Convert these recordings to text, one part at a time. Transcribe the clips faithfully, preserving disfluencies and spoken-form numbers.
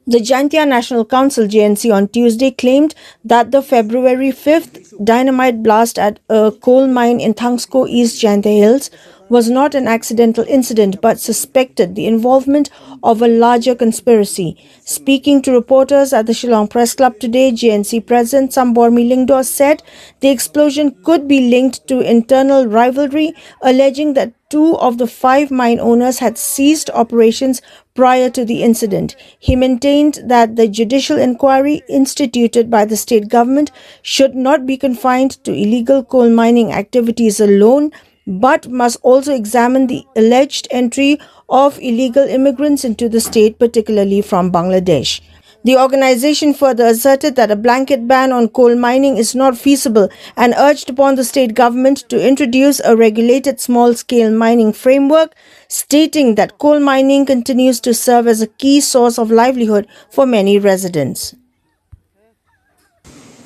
The Jaintia National Council, J N C, on Tuesday claimed that the February fifth dynamite blast at a coal mine in Thangsko, East Jaintia Hills, was not an accidental incident but suspected the involvement of a larger conspiracy. Speaking to reporters at the Shillong Press Club today, J N C President Sambormi Lyngdoh said the explosion could be linked to internal rivalry, alleging that two of the five mine owners had ceased operations prior to the incident. He maintained that the judicial inquiry instituted by the state government should not be confined to illegal coal mining activities alone, but must also examine the alleged entry of illegal immigrants into the state, particularly from Bangladesh. The organization further asserted that a blanket ban on coal mining is not feasible and urged upon the state government to introduce a regulated small scale mining framework, stating that coal mining continues to serve as a key source of livelihood for many residents.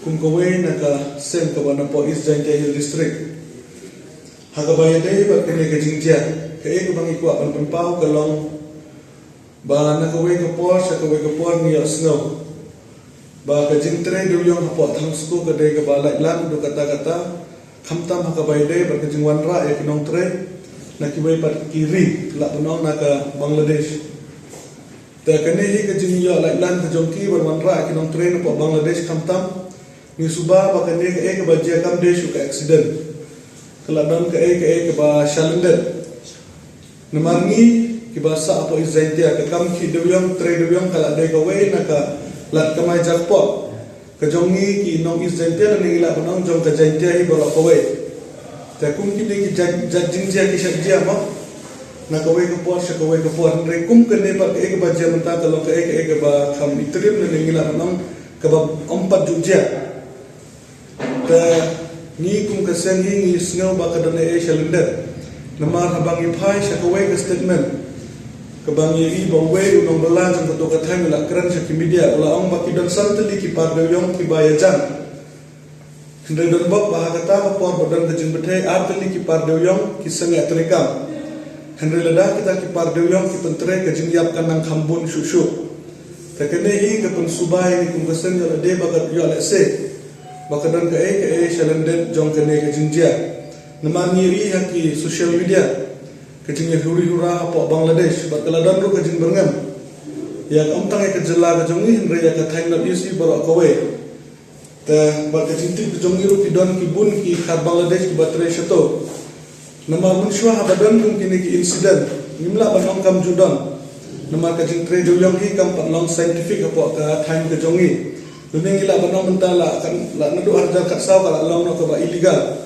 Kum kawei na ka seng kaba napoh East Jaintia Hills District, ha kaba ïadei bad kane ka jingjia, kaei kaba ngi kwah ban pynpaw ka long ba na kawei ka por sha kawei ka por ngi ïohsngew ba ka jingtrei dewiong hapoh Thangsko ka dei kaba laitlang haduh katta katta, khamtam ha kaba ïadei bad ka jingwanrah ïa ki nongtrei na kiwei pat ki ri, lah ban ong na ka Bangladesh. Te kane hi ka jingïoh laitlang ka jong ki ban wanrah ïa ki nongtrei napoh Bangladesh, khamtam ngi suba ba kane kaei kaba jia kam dei shuh ka accident. Ka la don kaei kaei kaba shalyndet. Namar ngi kiba sah hapoh East Jaintia, ka kam khih dewiong, trei dewiong ka la dei kawei na ka lad kamai jakpoh ka jong ngi ki nong East Jaintia, lane ngi lah ban ong jong ka Jaintia hi baroh kawei. Te kum kine ki jait, jait jingjia ki shah jia mo, na kawei ka por sha kawei ka por, hynrei kum kane pat kaei kaba jia mynta ka long kaei kaei kaba kham itriem, lane ngi lah ban ong kaba ym pat ju jia. Te ngi kum ka seng hi ngi sngew ba ka don ei ei shalyndet. Namar haba ngi phai sha kawei ka statement kaba ngi ïohi ba uwei u nongbylla jong kato ka thaiñ u la kren sha ki media, u la ong ba ki don san tylli ki par dewiong kiba ïajan. Hynrei don bok ba ha kata ka por ba don ka jingbthei, ar tylli ki par dewiong ki sangeh treikam. Hynrei lada kita ki par dewiong ki pyntrei, ka jingïap kan nang kham bun shuh shuh. Te kane hi ka pynsuba ïa ngi kum ka seng, ïoh lade ba ka, ïoh lehse ba ka don kaei kaei shalyndet jong kane ka jingjia. Namar ngi ïohi ha ki social media ka jingïahuri hura hapoh Bangladesh, bad ka la don ruh ka jingbyrngem ïa ka, ym tang ïa ka jylla ka jong ngi, hynrei ïa ka thaiñ North East baroh kawei. Te bad ka jingtip ka jong ngi ruh ki don ki bun ki khar Bangladesh kiba trei shato. Namar mynshuwa haba don kum kine ki incident, ngim lah ban ong kam ju don. Namar ka jingtrei dewiong hi kam pat long scientific hapoh ka thaiñ ka jong ngi. Lane ngi lah ban ong mynta la kan, la naduh ar hajar khatsaw ka la long noh kaba illegal.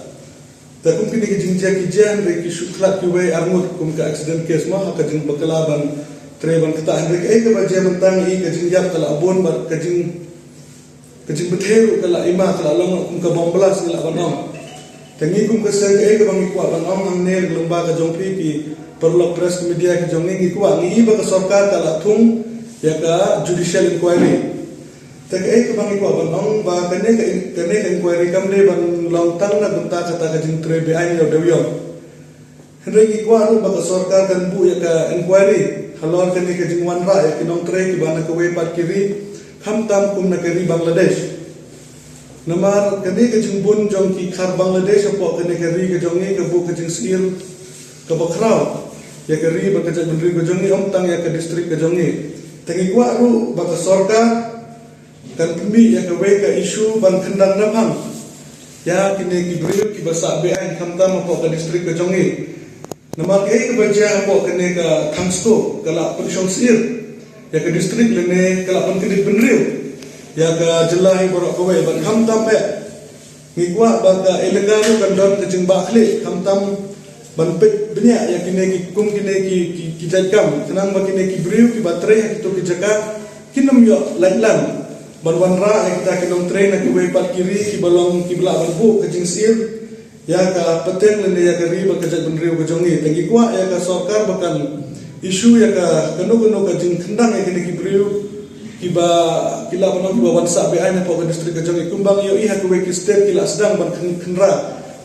Te kum kine ki jingjia ki jia, hynrei ki shu khlad kiwei ar ngut kum ka accident case mo, ha ka jingbakla ban trei ban ktah, hynrei kaei kaba jia mynta ngi i ka jingïap ka la bun bad ka jing, ka jingbthei ruh ka la i ma, ka la long kum ka bomb blast ngi lah ban ong. Te ngi kum ka seng kaei kaba ngi kwah ban ong hangne lyngba ka jong phi ki paralok press media ki jong ngi, ngi kwah, ngi i ba ka sorkar ka la thung ïa ka judicial inquiry. Te kaei kaba ngi kwah ban ong ba kane ka in-, kane ka inquiry kam dei ban long tang na bynta kata ka jingtrei beaiñ ïa u dewiong. Hynrei ngi kwah ruh ba ka sorkar kan buh ïa ka inquiry halor kane ka jingwanrah ïa ki nongtrei kiba na kawei pat ki ri, khamtam kum na ka ri Bangladesh. Namar kane ka jingbun jong ki khar Bangladesh hapoh kane ka ri ka jong ngi ka buh ka jingsyier kaba khraw ïa ka ri bad ka jaitbynriew ka jong ngi, ym tang ïa ka district ka jong ngi. Te ngi kwah ruh ba ka sorkar kan pynmih ïa kawei ka issue ban kyndang naphang ïa kine ki briew kiba sah beaiñ khamtam hapoh ka district ka jong ngi. Namar kaei kaba jia hapoh kane ka Thangsko ka la pynshong syier ïa ka district lane ka la pynkyndit bynriew ïa ka jylla hi baroh kawei, bad khamtam eh ngi kwah ba ka elaka ruh kan don ka jingbah khlieh, khamtam ban peit bniah ïa kine ki, kum kine ki, ki, ki jait kam, khnang ba kine ki briew kiba trei ha kito ki jaka kin ym ïoh laitlang ban wanrah ïa kita ki nongtrei na kiwei pat ki ri kiba long kiba lah ban buh ka jingsyier ïa ka pateng lane ïa ka ri bad ka jaitbynriew ka jong ngi. Te ngi kwah ïa ka sorkar ba kan issue ïa ka kano kano ka jingkyndang ïa kine ki briew kiba, ki lah ban ong kiba wan sah beaiñ hapoh ka district ka jong ngi, kumba ngi ïohi ha kiwei ki state ki la sdang ban khyn-, khynra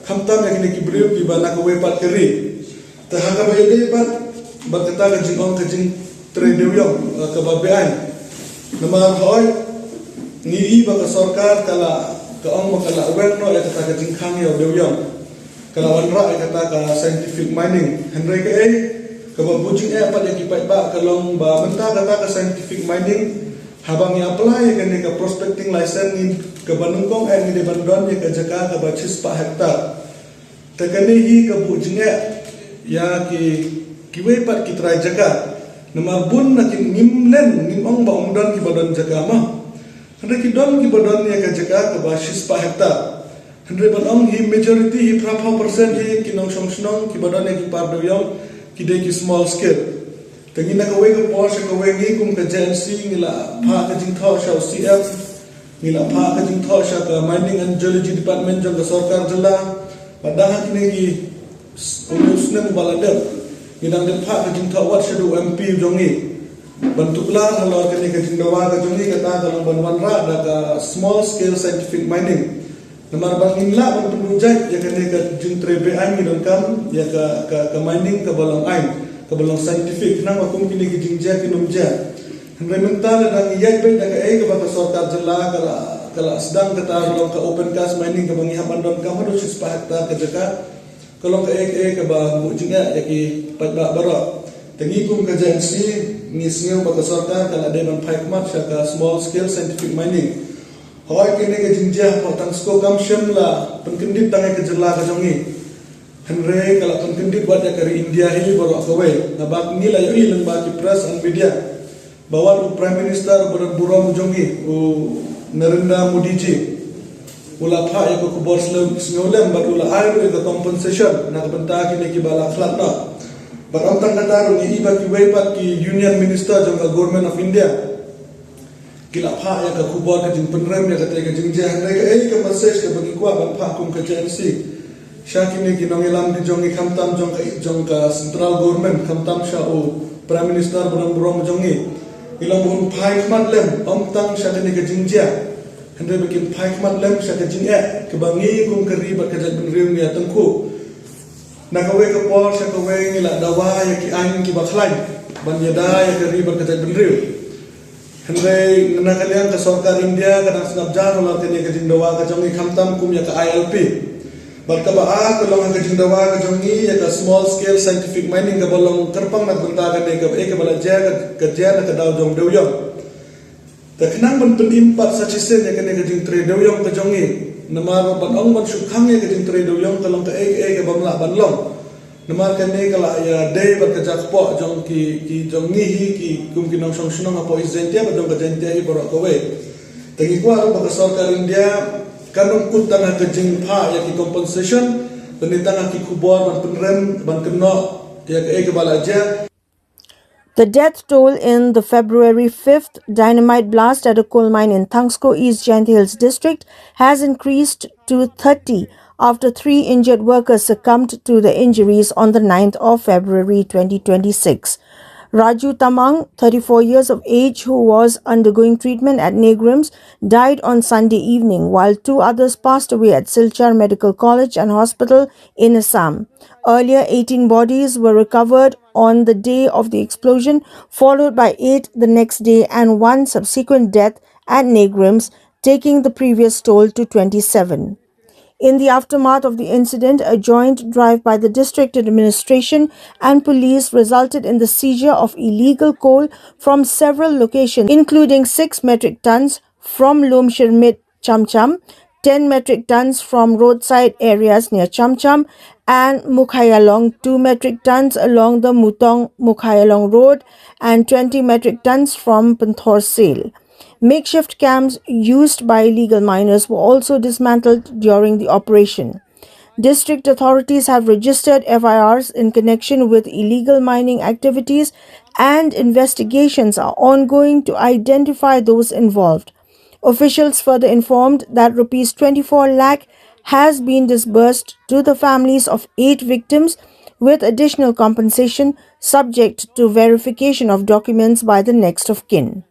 khamtam ïa kine ki briew kiba na kawei pat ka ri. Te ha kaba ïadei bad, bad kata ka jingong ka jingtrei dewiong, eh, kaba beaiñ, Namar hoi, ngi i ba ka sorkar ka la, ka ong ba ka la wen noh ïa kata ka jingkhang ïa u dewïong. Ka la wanrah ïa kata ka scientific mining. Hynrei kaei kaba buh jingeh pat ïa ki paidbah ka long ba mynta kata ka scientific mining, haba ngi apply ïa kane ka prospecting license, ngi kaba nyngkong eh ngi dei ban don ïa ka jaka kaba shispah hektar. Te kane hi ka buh jingeh ïa ki, kiwei pat ki trai jaka. Namar bun na ki ngim len, ngim ong ba ym don kiba don jaka mo. Hynrei ki don kiba don ïa ka jaka kaba shispah hektar. Hynrei ban ong hi majority hi phraphew percent hi ki nongshong shnong kiba don ïa ki par dewïong, ki dei ki small scale. Te ngi na kawei ka por sha kawei, ngi kum ka J N C ngi la phah ka jingthoh sha u C M, ngi la phah ka jingthoh sha ka Mining and Geology Department jong ka sorkar jylla. Bad dang ha kine ki s-, u snem ba la dep, ngi dang dep phah ka jingthoh wat sha u M P jong ngi ban tuklar halor kane ka jingdawa ka jong ngi, kata ka long ban wanrah da ka small scale scientific mining. Namar ba ngim lah ban pynduh jait ïa kane ka jingtrei beaiñ, ngi donkam ïa ka, ka, ka mining kaba long aiñ, kaba long scientific, khnang ba kum kine ki jingjia kin ym jia. Hynrei mynta lada ngi ïaid beit da kaei kaba ka sorkar jylla ka la, ka la sdang, kata ka long ka open cast mining kaba ngi hap ban donkam haduh shispah hektar ka jaka. Ka long kaei kaei kaba buh jingeh ïa ki paidbah baroh. Te ngi kum ka J N C ngi sngew ba ka sorkar ka la dei ban phai khmat sha ka small scale scientific mining. Hooid, kane ka jingjia hapoh Tangsko kam shym la pynkyndit tang ïa ka jylla ka jong ngi, hynrei ka la pynkyndit wat ïa ka ri India hi baroh kawei. Naba ngi la ïohi lyngba ki press and media ba wat u Prime Minister ba don burom jong ngi, u Narendra Modi ji, u la phah ïa ka khubor sngewlem bad u la ai ruh ïa ka compensation na ka bynta kine kiba la khlad noh. Bad ym tang kata ruh, ngi i ba kiwei pat ki Union Minister jong ka Government of India ki la phah ïa ka khubor ka jingpynrem ïa kata ka jingjia. Hynrei kaei ka message kaba ngi kwah ban phah kum ka J N C sha kine ki nongïalam ki jong ngi, khamtam jong ka, jong ka central government, khamtam sha u Prime Minister ba don burom jong ngi, ngi long ba un phai khmat lem, ym tang sha kane ka jingjia, hynrei ba kin phai khmat lem sha ka jingeh kaba ngi kum ka ri bad ka jaitbynriew ngi ïa tyngkhuh. Na kawei ka por sha kawei ngi la dawa ïa ki aiñ kiba khlaiñ ban ïada ïa ka ri bad ka jaitbynriew. Hynrei na ka liang ka sorkar India ka dang sngap jar halor kane ka jingdawa ka jong ngi, khamtam kum ïa ka I L P. Bad kaba ar ka long ha ka jingdawa ka jong ngi ïa ka small scale scientific mining kaba long kyrpang na ka bynta kane, kaei kaba la jia ka, ka jia na ka daw jong dewïong. Te khnang ban pynim pat sa shisien ïa kane ka jingtrei dewïong ka jong ngi, namar ban ong ban shu khang ïa ka jingtrei dewïong ka long kaei kaei kabym lah ban long. Namar kane ka la ïadei bad ka jakpoh jong ki, ki jong ngi hi, ki kum ki nongshong shnong hapoh East Jaintia bad jong ka Jaintia hi baroh kawei. Te ngi kwah ruh ba ka sorkar India kan ym kut tang ha ka jingphah ïa ki compensation, hynrei tang ha ki khubor ban pynrem, ban kynnoh ïa kaei kaba la jia. The death toll in the February fifth dynamite blast at a coal mine in Thangsko, East Jaintia Hills District, has increased to thirty after three injured workers succumbed to the injuries on the ninth of February twenty twenty-six. Raju Tamang, thirty-four years of age, who was undergoing treatment at NEIGRIHMS, died on Sunday evening, while two others passed away at Silchar Medical College and Hospital in Assam. Earlier, eighteen bodies were recovered on the day of the explosion, followed by eight the next day and one subsequent death at NEIGRIHMS, taking the previous toll to twenty-seven. In the aftermath of the incident, a joint drive by the district administration and police resulted in the seizure of illegal coal from several locations, including six metric tons from Lumshyrmit Chamcham, ten metric tons from roadside areas near Chamcham and Mukhayalong, two metric tons along the Mutong Mukhayalong Road, and twenty metric tons from Pynthor Sale. Makeshift camps used by illegal miners were also dismantled during the operation. District authorities have registered F I Rs in connection with illegal mining activities, and investigations are ongoing to identify those involved. Officials further informed that rupees twenty-four lakh has been disbursed to the families of eight victims, with additional compensation subject to verification of documents by the next of kin.